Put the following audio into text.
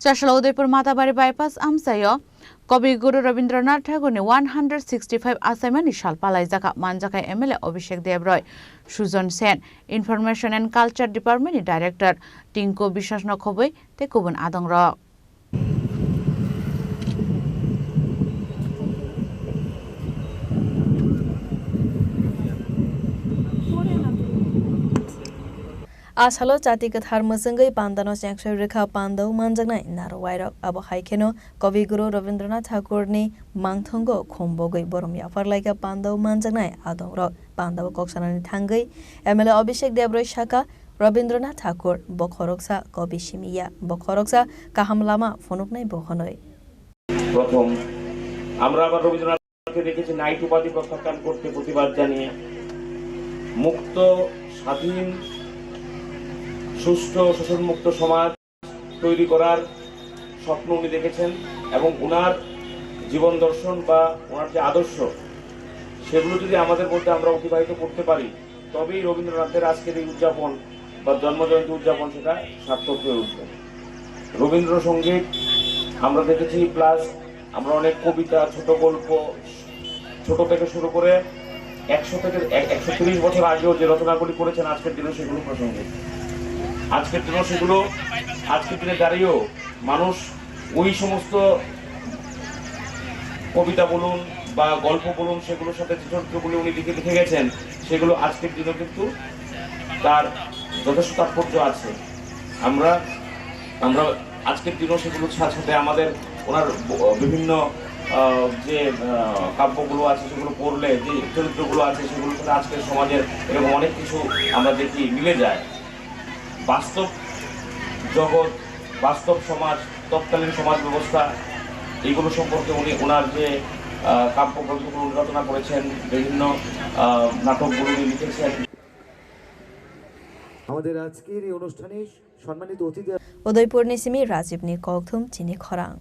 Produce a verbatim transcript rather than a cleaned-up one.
Chasla Udaipur Matabari bypass amchaio Kavi Guru Rabindranath Thakurni one hundred sixty-five achaimani sal palaijak manjakha M L A Abhishek Debroy, Sujan Sen, Information and Culture Department ni Director Tinku Biswas no khobwi tei kubun adongrok. A salo chati kwthar mwchwngwi pandano chengsoi rwkha pandao manjaknai narowairok. Abo hai kheno Kavi Guru Rabindranath Thakurni mangthongo khumbogwi borom yapharlaikha pandao manjaknai adongrok. Pandao kok sanani thangwi M L A Abhishek Debroy sakha, Rabindranath Thakur bo khoroksa kobi simi ya, bo khoroksa kaham lama phunuknai bo hwnwi. প্রথম, আমরা আবার রবীন্দ্রনাথকে দেখেছি নাইট উপাধি প্রত্যাখ্যান করতে প্রতিবাদ জানিয়ে। মুক্ত, স্বাধীন, সুষ্ঠু, শোষণমুক্ত সমাজ তৈরি করার স্বপ্ন উনি দেখেছেন এবং ওনার জীবন দর্শন বা ওনার যে আদর্শ, সেগুলো যদি আমাদের মধ্যে আমরা অতিবাহিত করতে পারি, তবেই রবীন্দ্রনাথের আজকের এই উদযাপন বা জন্মজয়ন্তী উদযাপন সেটা সার্থক হয়ে উঠবে। রবীন্দ্রসঙ্গীত আমরা দেখেছি, প্লাস আমরা অনেক কবিতা, ছোট গল্প, ছোট থেকে শুরু করে একশো থেকে এক-, একশো তিরিশ বছর আগেও যে রচনাগুলি করেছেন, আজকের দিনে সেগুলো প্রাসঙ্গিক। আজকের দিনে সেগুলো, আজকের দিনে দাঁড়িয়েও মানুষ ওই সমস্ত কবিতা বলুন বা গল্প বলুন, সেগুলোর সাথে যে চরিত্রগুলি উনি লিখে, লিখে গেছেন, সেগুলো আজকের দিনেও কিন্তু তার যথেষ্ট তাৎপর্য আছে। আমরা, আমরা আজকের দিনও সেগুলোর সাথে সাথে আমাদের ওনার ব-, বিভিন্ন, আহ, যে, আহ, কাব্যগুলো আছে, সেগুলো পড়লে যে চরিত্রগুলো আছে, সেগুলোর সাথে আজকের সমাজের এরকম অনেক কিছু আমরা দেখি মিলে যায়। বাস্তব জগৎ, বাস্তব সমাজ, তৎকালীন সমাজ ব্যবস্থা, এগুলো সম্পর্কে উনি ওনার যে, আহ, কাব্যগ্রন্থগুলো উনি রচনা করেছেন, বিভিন্ন, আহ, নাটকগুলো উনি লিখেছেন। আমাদের আজকের এই অনুষ্ঠানে সম্মানিত অতিথি Udaipurni simi Rajibni kokthum chini khorang.